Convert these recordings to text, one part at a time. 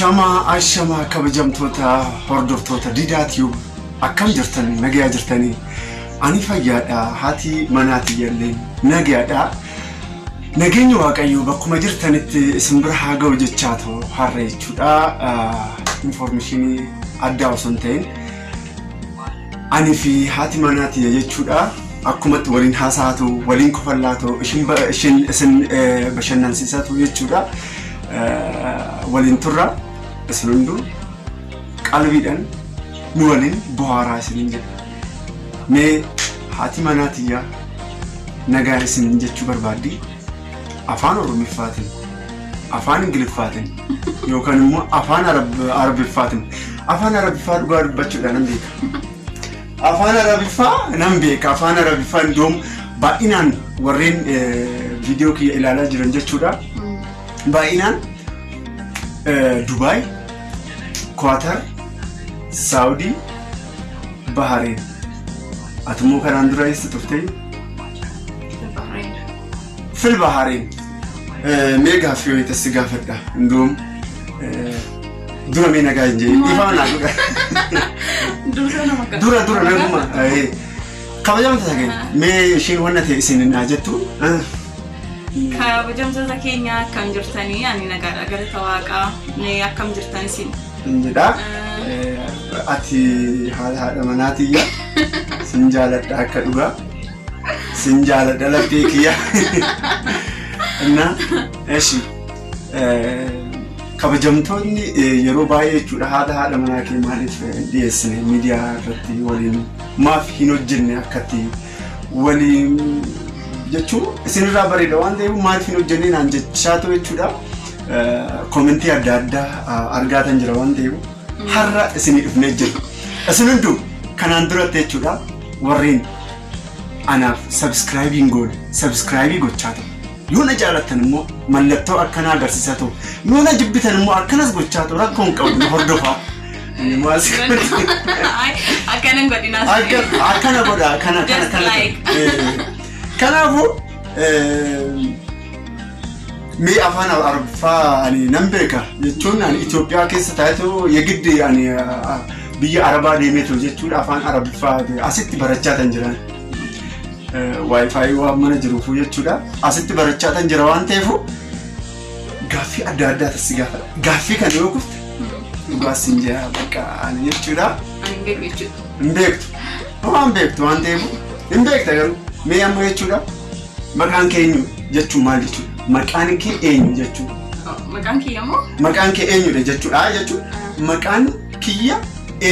Ashamaa ashamaa, kabajamtoota hordoftoota Didaa Tube, akkam jirtan? Nagayaa jirtanii? Ani fayyaadha, haati manaatii jallee nagayaadha. Nageenyi Waaqayyoo bakkuma jirtanitti isin bira haa ga'u jechaa ta'u, har'a jechuudha information addaa osoo hin ta'in ani fi haati manaatii jechuudha akkumatti waliin haasa'atu, waliin kofallaatu, ishin isin bashannansiisatu jechuudha. Waliin turra, isin hunduu qalbiidhaan nu waliin bohaaraa isiniin jedha. Mee haati manaa tiyyaa nagaa isin jechuu barbaaddi, afaan Oromiffaatiin, afaan Ingiliffaatiin yookaan immoo afaan Arabiffaatiin. Afaan Arabiffaa dhugaa dubbachuudhaan nan beeka. Afaan Arabiffaa nan beeka. Afaan Arabiffaa iddoo baay'inaan warreen viidiyoo kiyya ilaalaa jiran jechuudha. Baay'inaan Dubaay, Kwaatar, Saawudii, Bahareen. Ati immoo kanaan dura eessa turte? Bahrain. Fil Bahareen. Mee gaaffii wayii si gaafadha. Indoom dura mee nagaa hin jee. Dhiifama naa godha. Dursa nama gaafata. Dura naguma. Kabajamtoota keenya, mee isheen wanna ta'e isin naa jettu. Kabajamtoota keenya, akkam jirtanii? Ani nagaadha, galata Waaqaa. Mee akkam jirtan isin? Jedha. Ati haadha manaatiyya. Sin jaaladha akka dhugaa. Sin jaaladha laphee kiyya. Inna eshi kabajamtoonni yeroo baay'ee jechuudha haadha manaa kee maaliif hin dhiyeessine, miidiyaa irratti waliin maaf hin hojjenne, akkatti waliin jechuun isinirraa bareeda waan ta'eef maaliif hin hojjenne naan jechaatu jechuudha. Comment adda addaa argaatan jira waan ta'eef har'a isinii dhufnee jira. Isin hunduu kanaan duratti jechuudha warreen anaaf subscribe hin goone subscribe gochaa ta'u. Yoo na jaalattan immoo mallattoo akkanaa agarsiisaa ta'u. Yoo na jibbitan immoo akkanas gochaa ta'u, rakkoo hin qabu, nu hordofaa. Akkana hin godhinaas. Akkana godha, akkana kana Just kana. like. Kanaafuu mee afaan Arabiffaa ani nan beeka jechuun ani Itoophiyaa keessa taa'etu yegiddi ani biyya Arabaa deemeetu jechuudha afaan Arabiffaa asitti barachaa kan jiran. WiFi waan mana jiruufu jechuudha asitti barachaa kan jira waan ta'eefu gaaffii adda addaa si gaafadha. Gaaffii kana yoo kufte dhugaa sin jira bakka ani jechuudha. Ani hin beeku jechuudha. Hin beektu. Waan beektu waan ta'eef hin beekta garuu mee amma jechuudha maqaan kee eenyu jechuun maal jechuudha? Maqaan kee eenyu jechuudha. Maqaan kiyya moo? Maqaan kee eenyudha jechuudha jechuudha. Maqaan kiyya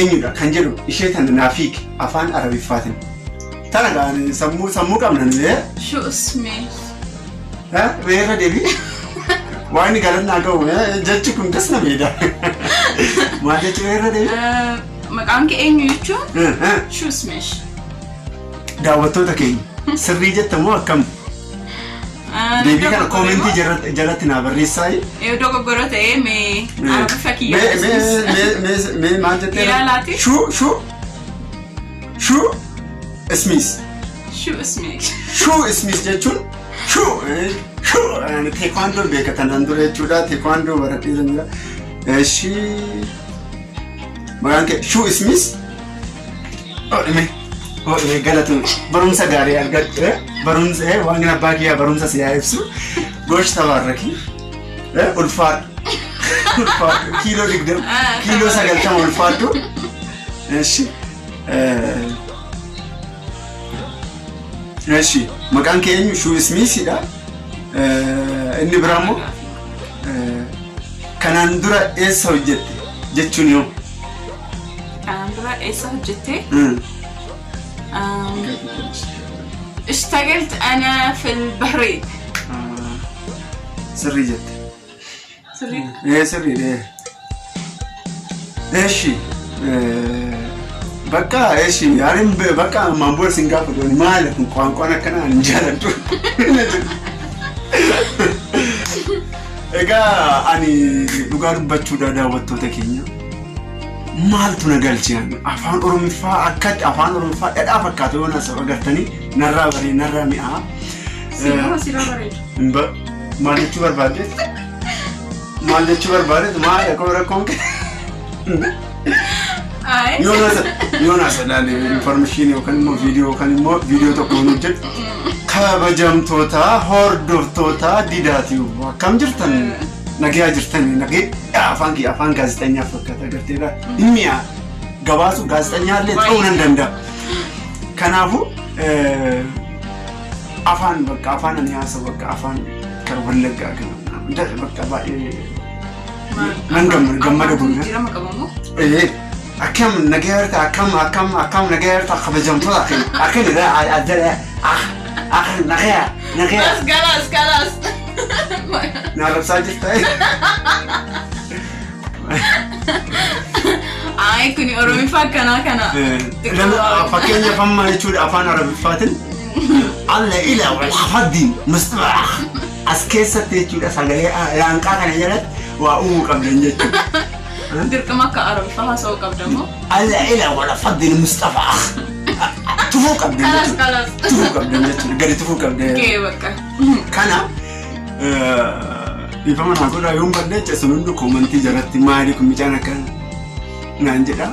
eenyudha kan jedhu ishee tana naaf hiiki afaan Arabiffaatiin. Tana gaani sammuu qabna illee. شو اسمي؟ Meerra deebii. Waan inni galannaa ga'u jechi kun das na miidha. Maal jechuudha, irra deebii? Maqaan kee eenyu jechuun شو اسمش؟ Daawwattoota keenya, sirrii jetta moo akkam? Deebii kana comment jalatti naa barreessaa. Yoo dogoggora ta'e mee Arabiffa kiyya. Mee mee mee mee mee maal jettee? Ilaalaati. شو شو شو اسميس. شو اسمك؟ شو اسميس jechuun شو شو teekwaandoo beeka tanaan dura jechuudha, teekwaandoo baradhee jira. Eshi maqaan kee شو اسميس. Hodhime hodhime, galatu barumsa gaarii argadhe, barumsa waan abbaa kiyyaa barumsa si haa ibsu. ጎሽ ተባረኪ, ulfaadhu, ulfaadhu, kiiloo 20, kiiloo 90, ulfaadhu. Eshi eshi, maqaan kee eenyu, شو اسميsidha. Inni biraa immoo kanaan dura eessa hojjette jechuun yoo? Kanaan dura eessa hojjette? اشتغلت أنا في البحرين. Sirrii jette. Sirrii. Ee, sirriidha. Eshi bakka eshi yaarin bakka ammaan booda sin gaafatu maali kun, qaanqoon akkanaa hin jaaladhu. Egaa ani dhugaa dubbachuudha, daawwattoota keenya, maaltu na galche? Ani afaan Oromiffaa akkatti afaan Oromiffaa dhadhaa fakkaatu yoo naasa'u agartanii narraa baree narraa mi'aa. Siirraa siirraa bareedu. Maal jechuu barbaadde? Maal jechuu barbaadetu maal akkuma rakkoon kee? Ay. Yoonaas ilaali information yookaan immoo viidiyoo yookaan immoo viidiyoo tokko hin hojjedhu. Kabajamtoota hordoftoota Didaa Tube akkam jirtan, nagayaa jirtan? Nagee afaan kiyya afaan gaazexeessaa fakkaata agarteedha. Hin mi'a gabaasu gaazexeessaa illee ta'uu nan danda'a. Kanaafuu afaan bakka afaan ani haasa'u bakka afaan kan Wallaggaa kana bakka baay'ee nan gammada guddaa. Jijjiirama qabamoo? Akkam nagaya jirta, akkam akkam akkam nagaya jirta kabajamtoota, akkam akkam adda ah ah nagaya nagaya. Kalas kalas kalas. Na arrabsaa jirta. Ay, kuni Oromiffaa akkanaa kana. Fakkeenyaaf amma jechuudha afaan Arabiffaatiin alla ila wal hafaddiin musxabaa as keessatti jechuudha sagalee laanqaa kana jalatti waa uumuu qabdan jechuudha. Dirqama akka Arabiffaa haasa'uu qabdamoo? Alla ila wal hafaddiin musxabaa tufuu qabdan Kalas jechuudha. kalas. Tufuu qabdan jechuudha, gadi tufuu qabdan. Gee bakka. Kana dhiifama naa godhaa yoon balleesse, sun hundi comment jalatti maali kun mucaan akka naan jedha.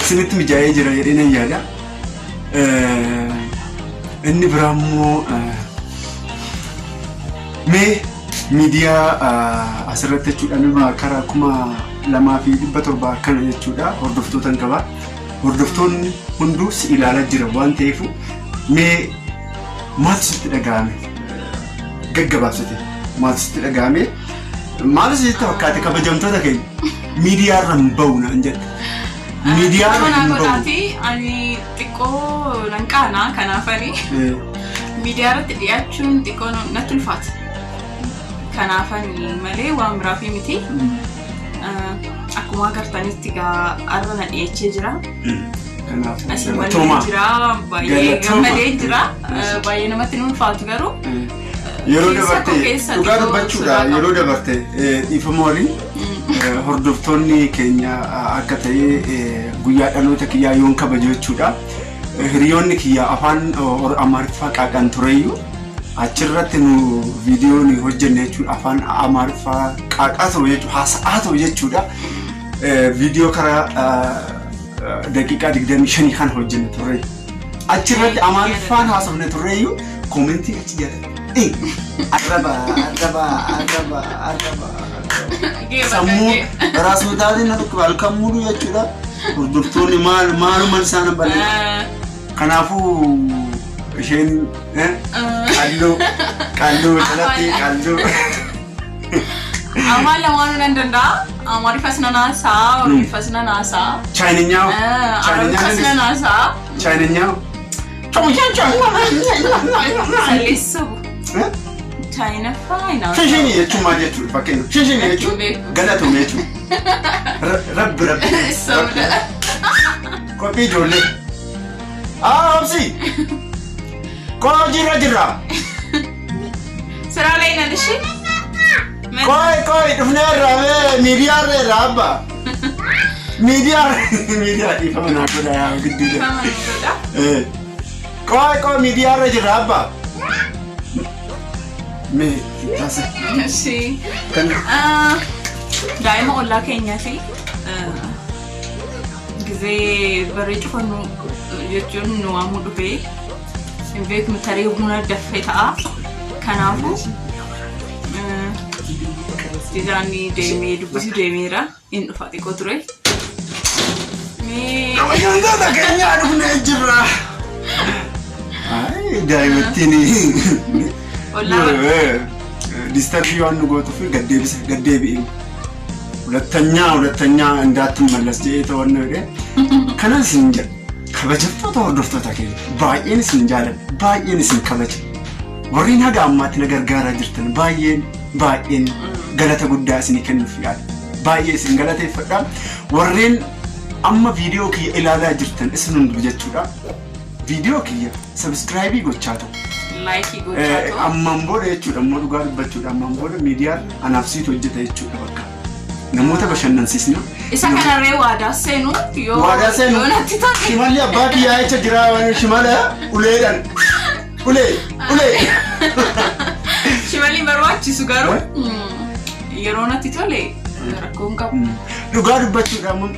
Isinitti mijaa'ee jira jedhee nan yaada. Inni biraa immoo mee miidiyaa asirratti jechuudha nama karaa 2700 akkana jechuudha hordoftoota hin qaba. Hordoftoonni hunduu si ilaalaa jira waan ta'eef mee maaltu sitti dhaga'ame? Gaggabaabsite maaltu sitti dhaga'ame? Maaltu sitti fakkaate? Kabajamtoota keenya, miidiyaa irra hin bahu naan jedhe. Miidiyaa irra Mana hin bahu. godhaati ani xiqqoo nan qaana, kanaafani miidiyaa irratti dhiyaachuun xiqqoo natti ulfaata. Kanaafani malee waan biraaf miti. Akkuma agartanitti gaa arra na dhiyeechee jira. Kanaafuu Asii galatooma. malee jira. Baay'ee Galatooma. gammadee jira. Baay'ee namatti hin ulfaatu garuu. Yeroo Keessa dabarte koo keessa dhugaa xiqqoo dubbachuudha sodaa yeroo dabarte dhiifama waliin hordoftoonni keenya akka ta'e guyyaa dhaloota kiyyaa yoon kabaje jechuudha. Hiriyoonni kiyya afaan Amaariffaa qaaqan tureyyuu achirratti nu viidiyoo nu hojjenne jechuudha afaan Amaariffaa qaaqaa ture jechuudha, haasa'aa ture jechuudha. Viidiyoo karaa daqiiqaa 25 kan hojjenne turre. Achirratti Amaariffaan haasofne turreyyuu comment achi jalatti arraba arraba arraba arraba Gee bakka sammuu gee. ራስ ምታትን na dhukkuba halkan mulu jechuudha. Hordoftoonni maal maaluman isaan bal'ina. Kanaafuu isheen qalloo qalloo jalatti qalloo. Afaan lamaanuu nan danda'a. Amaariffas nan haasa'a, Oromiffas nan haasa'a. Chaayinኛው Arabiffas nan haasa'a. Chaayinኛው Salleessuu. Chaayinaffaa hin haasa'u. Shishinii jechuun maal jechuudha fakkeenyaaf? Shishinii jechuun galatoome jechuudha. Rabbi rabbi. Sobda. Qophii ijoollee. Aa obsi. Koo hojiirra jirra. ስራ ላይ ነን። እሺ ቆይ ቆይ dhufneerra mee miidiyaarra irra abba. Miidiyaa miidiyaa dhiifama naa godha yaa gidduu jira. ቆይ ቆይ miidiyaarra jirra abba. Mee taasa እሺ kan Daa'ima ollaa keenyaati. Gizee barree cufannu jechuun nu waamuu dhufee hin beeknu, tarii buna daffee ta'a. Kanaafuu Didaanni deemee dubbisuu deemeera. Inni dhufa xiqqoo ture. Mee Kabajamtoota keenyaa, dhufnee jirra. Ay daa'imattiin Ollaa disturb waan nu gootuuf gaddeebisa gaddeebi'in. ሁለተኛ ሁለተኛ እንዳትመለስ jedhee ta'uu jedhee kanan isin jedha. Kabajamtoota hordoftoota keenya, baay'een isin jaaladha, baay'een isin kabaja. Warreen haga ammaatti na gargaaraa jirtan baay'een baay'een galata guddaa isinii kennuuf yaada, baay'ee isin galateeffadha. Warreen amma viidiyoo kiyya ilaalaa jirtan isin hundu jechuudha viidiyoo kiyya subscribe gochaa ta'u Like gochaa ta'u. Ammaan booda jechuudha ammoo dhugaa dubbachuudha ammaan booda miidiyaan anaaf siitu hojjeta jechuudha, bakka namoota bashannansiisna. Isa kanarree waadaa seenu yoo Waadaa seenu. Yoo natti tole. Shimalli abbaa kiyyaa jecha jira, shimala uleedhaan ulee ulee. Shimalli barbaachisu garuu Yeroo natti tole rakkoo hin qabu. Dhugaa dubbachuudhaan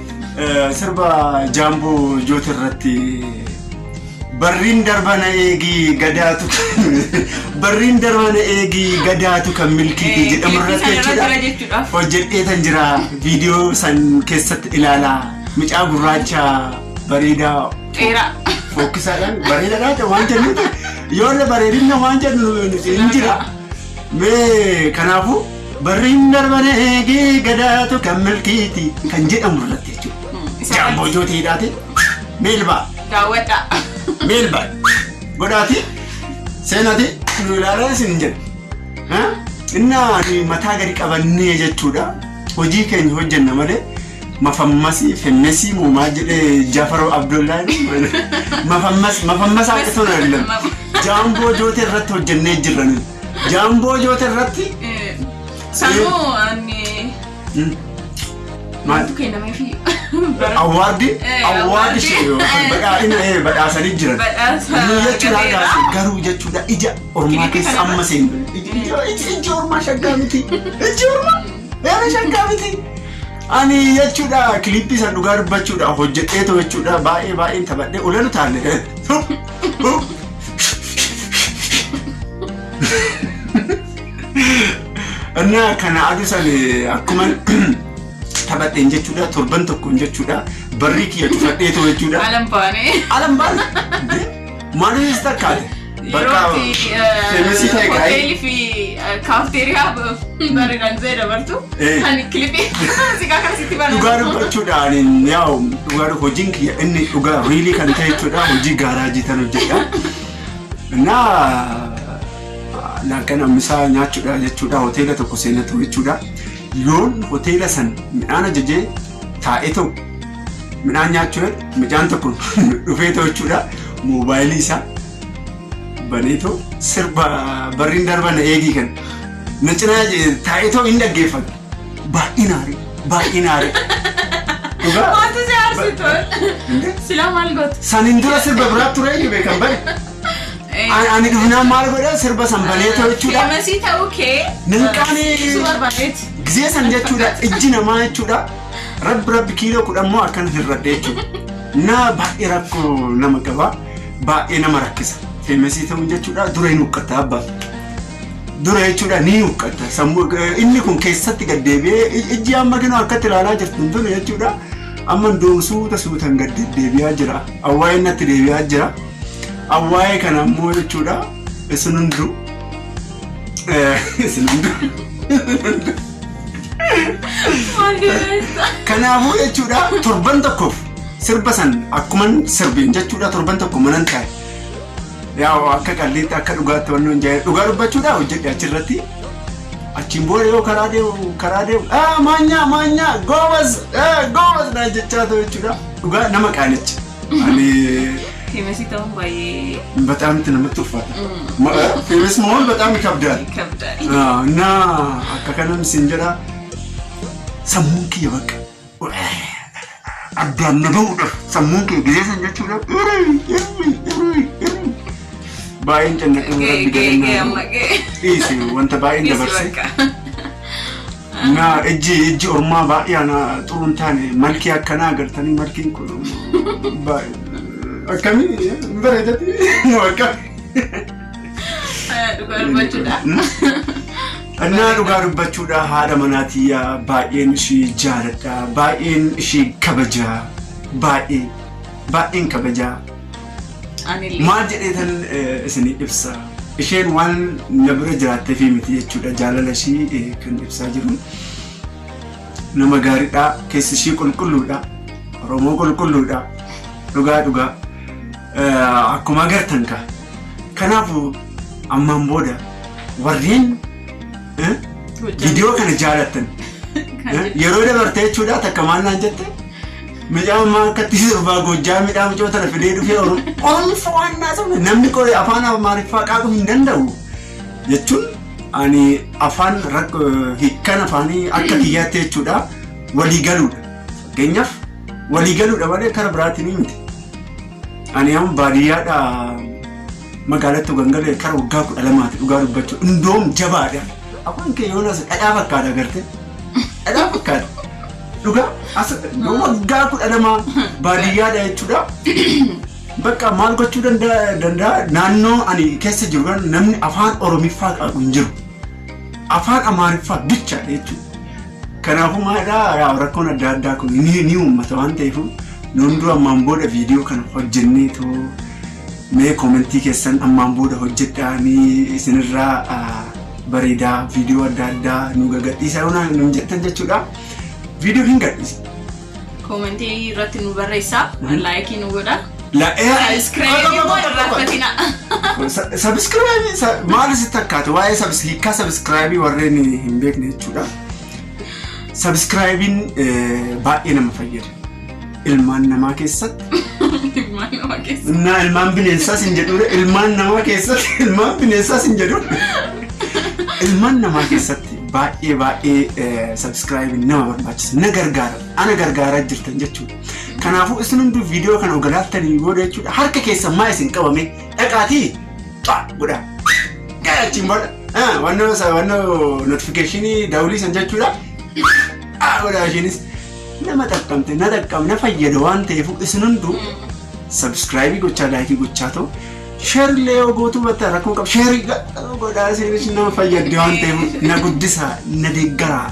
sirba Jaamboo Jooti irratti barriin darbana eegii gadaatu, barriin darbana eegii gadaatu kan milkiiti jedhamu irratti jechuudha. Jechuudha. Hojjedheetan jira, viidiyoo san keessatti ilaalaa, mucaa gurraacha bareedaa Dheeraa. Fokkisaadhaan bareedaadha waan jennu yoo illee bareedina waan jennu hin jira. Mee kanaafuu barriin darbana eegii gadaatu kan milkiiti kan jedhamu irratti jechuudha. Jaamboo Jootiidhaati. Meelbaa. Daawwadhaa. Meelbaa. Godhaati. Seenaati nu ilaalaa isin jedha. Innaa ani mataa gadi qabannee jechuudha. Hojii keenya hojjenna malee mafammasii femmesii moo maal jedhee Jafar Abdullahi mafammas mafammasaa akka tolu. Jaamboo Jootee irratti hojjennee jirra nuyi. Jaamboo Jootee irratti. Sanuu ani Maal? maaltu kennameefi? Award award Award. Badhaadhina badhaasanii jiran. Badhaasa Nu jechuudha gateera. Garuu jechuudha ija ormaa Kiliipii keessa kana amma seenu. Iji ormaa shaggaa miti. Iji ormaa eera shaggaa miti. Ani jechuudha kiliippii san dhugaa dubbachuudha hojjedheetu jechuudha baay'ee baay'een taphadhee olalu taane. Innaa kana aduu san akkuma taphadheen jechuudha torban tokkoon jechuudha barrii kiyya cufadheetu jechuudha. Alam baanee. Alam baane maalis takkaate. Yeroo itti Famous ta'e gaa'ee. Hoteelii fi kaafteeriyaa bareedan zee dabartu. Kan kilipii siqaa akkasitti banatu. Dhugaa dubbachuudhaan yaa'u dhugaa hojiin kiyya inni dhugaa really kan ta'e jechuudha hojii gaaraajii tan hojjedha. Innaa laaqana ammisaa nyaachuudha jechuudha hoteela tokko seenatu jechuudha. Yoon hoteela san midhaan ajajee taa'ee ta'u midhaan nyaachuu midhaan tokko dhufee ta'u jechuudha moobaayilii isaa baneetoo sirba barriin darban eegii kan na cinaa taa'ee ta'u hin dhaggeeffatu. Baay'inaari baay'inaari. Dhugaa. Maaltu si aarsitu? Silaa maal gootu? Saniin dura sirba biraa ture iyyuu beekan bare. Ani dhufnaan maal godha, sirba san banee ta'u jechuudha. Famous ta'uu kee. Nan qaanii. Ibsuu barbaadeeti. Gizee san jechuudha ijji namaa jechuudha rabbi rabbi kiiloo 10 moo akkana hir'adhe jechuudha. Na baay'ee rakkoo nama qaba, baay'ee nama rakkisa. Famous ta'uun jechuudha dura hin huqqatta abbaa. Dura jechuudha ni huqqatta. Sammuu inni kun keessatti gad deebi'ee ijji amma kinoo akkatti ilaalaa jirtu tun jechuudha. Amma ndoom suuta suutan gad deddeebi'aa jira. Awwaa'een natti deebi'aa jira. Awwaa'ee kana ammoo jechuudha isin hunduu isin hunduu. Maal deebisaa? Kanaafuu jechuudha torban tokkoof sirba san akkuman sirbeen jechuudha torban tokko manan taa'e. Yaa akka qalliitti akka dhugaatti wanni hin jaa'e dhugaa dubbachuudha hojjedhe achirratti. Achiin booda yoo karaa deemu karaa deemu maanyaa maanyaa goobas goobas naan jechaa ta'u jechuudha. Dhugaa nama qaanicha. Ani Famous ta'uun baay'ee በጣም እንትን namatti ulfaata. Famous መሆን በጣም ይከብዳል። ይከብዳል። እና akka kanan sin jedha sammuun kiyya bakka addaan na bahuudhaaf sammuun kiyya gisee san jechuudha baay'een cannaqee rabbi Gee gee galannaa amma gee. Dhiisi wanta baay'een Dhiisi dabarse. bakka. እና ijji ijji ormaa baay'ee ana xuru hin taane malkii akkanaa agartanii malkiin kun akkamii hin bareedatti akkamii. Dhugaa dubbachuudha. እና dhugaa dubbachuudha haadha manaatii baay'een ishii jaaladha, baay'een ishii kabaja, baay'ee baay'een kabaja. Anillee. Maal jedheetan isinii ibsa, isheen waan na bira jiraatteef miti jechuudha jaalala ishii kan ibsaa jiru. Nama gaariidha, keessi ishii qulqulluudha, Oromoo qulqulluudha, dhugaa dhugaa akkuma agartan ka. Kanaafuu ammaan booda warreen viidiyoo kana jaalattan yeroo dabarte jechuudha takka maal naan jette, midhaan maa akkatti sirbaa Gojjaa midhaan mucoo tana fidee dhufee Oromiffa waan naasofne namni qoree afaan Amaariffaa qaaquu hin danda'u jechuun ani afaan hiikkan afaanii akka kiyyaatti jechuudha walii galuudha. Fakkeenyaaf walii galuudha malee kara biraatiin miti. Ani amma baadiyyaadha magaalatti gangalee kara waggaa 12ti dhugaa dubbachuu indoom jabaadha. Afaan kee yoonas dhadhaa fakkaata garte. Dhadhaa fakkaata. Dhugaa as waggaa 12 baadiyyaadha jechuudha. Bakka maal gochuu danda'a naannoo ani keessa jiru kana namni afaan Oromiffaa qabu hin jiru. Afaan Amaariffaa bichaadha jechuudha. Kanaafuu maalidhaa yaa rakkoon adda addaa kun ni uummata waan ta'eef nu hunduu ammaan booda viidiyoo kana hojjennee too mee koomentii keessan ammaan booda hojjedhaa ni isinirraa bareedaa viidiyoo adda addaa nu gagadhiisaa yoo nuun jettan jechuudha. Viidiyoo hin gadhiisa. Koomentii irratti nu barreessaa, laayikii nu godha. Sabiskiraayibii immoo irraanfatina. Sabiskiraayibii maal isitti fakkaate waa'ee hiikkaa sabiskiraayibii warreen hin beekne jechuudha. Sabiskiraayibiin baay'ee nama fayyada. Ilmaan namaa keessatti. Ilmaan namaa keessatti. Innaa ilmaan bineensaas hin jedhu ilmaan namaa keessatti ilmaan bineensaas hin jedhu. Ilmaan namaa keessatti baay'ee baay'ee sabiskiraayibiin nama barbaachisa. Na gargaara. Ana gargaaraa jirtan jechuudha. Kanaafuu isin hunduu viidiyoo kana ogalaattanii booda jechuudha harka keessan maa isin qabame dhaqaatii xaa godhaa. Gara achiin booda wannoo notifiikeeshinii daawulii san jechuudha. Godhaa ishiinis nama xaqqamte na xaqqam na fayyada waan ta'eef isin hunduu sabiskiraayibii gochaa laayikii gochaa ta'u sheerillee yoo gootuu batta rakkoo qabu sheerii godhaa isinis nama fayyadde waan ta'eef na guddisaa na deeggaraa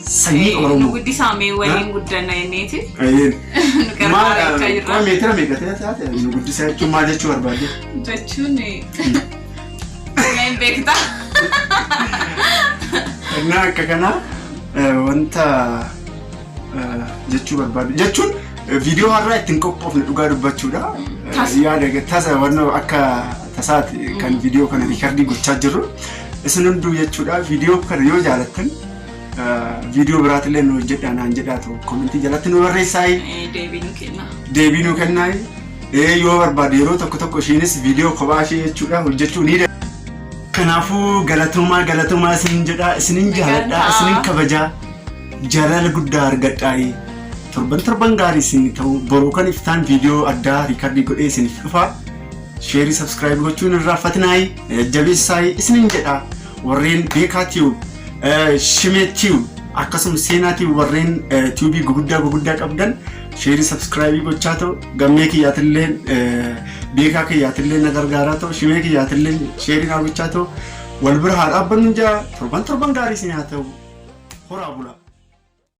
sanyii Nu Oromoo. guddisaa mee waliin guddanna jenneeti. Ayyeen. Nu gargaara jechaa jirra. Maal meetira meeqa ta'e taate nu guddisaa jechuun maal jechuu barbaadde? Jechuun hin beekta. Innaa akka kanaa wanta jechuu barbaadu jechuun viidiyoo har'aa ittiin qophoofne dhugaa dubbachuudha. Tasa. Yaada tasa wannoo akka tasaati kan viidiyoo kana riikardii gochaa jirru. Isin hunduu jechuudha viidiyoo kana yoo jaalattan viidiyoo biraatillee nu hojjedhaa naan jedhaa ta'u koomentii jalatti nu barreessaayi. Deebii nu kenna. Deebii nu kennaayi. Yoo barbaade yeroo tokko tokko ishiinis viidiyoo kophaa ishee jechuudha hojjechuu ni dandeessi. Kanaafuu galatoomaa galatoomaa isinin jedhaa isinin jaaladhaa isinin kabajaa jaalala guddaa argadhaayi. Torban torban gaarii isin ta'u boruu kan iftaan viidiyoo addaa riikardii godhee isiniif dhufaa. Sheerii sabskiraayib gochuun hin irraanfatinaayi jabeessaayi isinin jedhaa warreen beekaa tiyuub shimee tiyuub akkasuma seenaa tiyuub warreen tiyuubii guguddaa guguddaa qabdan sheerii sabskiraayibii gochaa ta'u gammee kiyyaatillee beekaa kiyyaatillee na gargaaraa ta'u shimee kiyyaatillee sheerii naa gochaa ta'u wal bira haa dhaabbannu jaa torban torban gaarii isin haa ta'u horaa bulaa.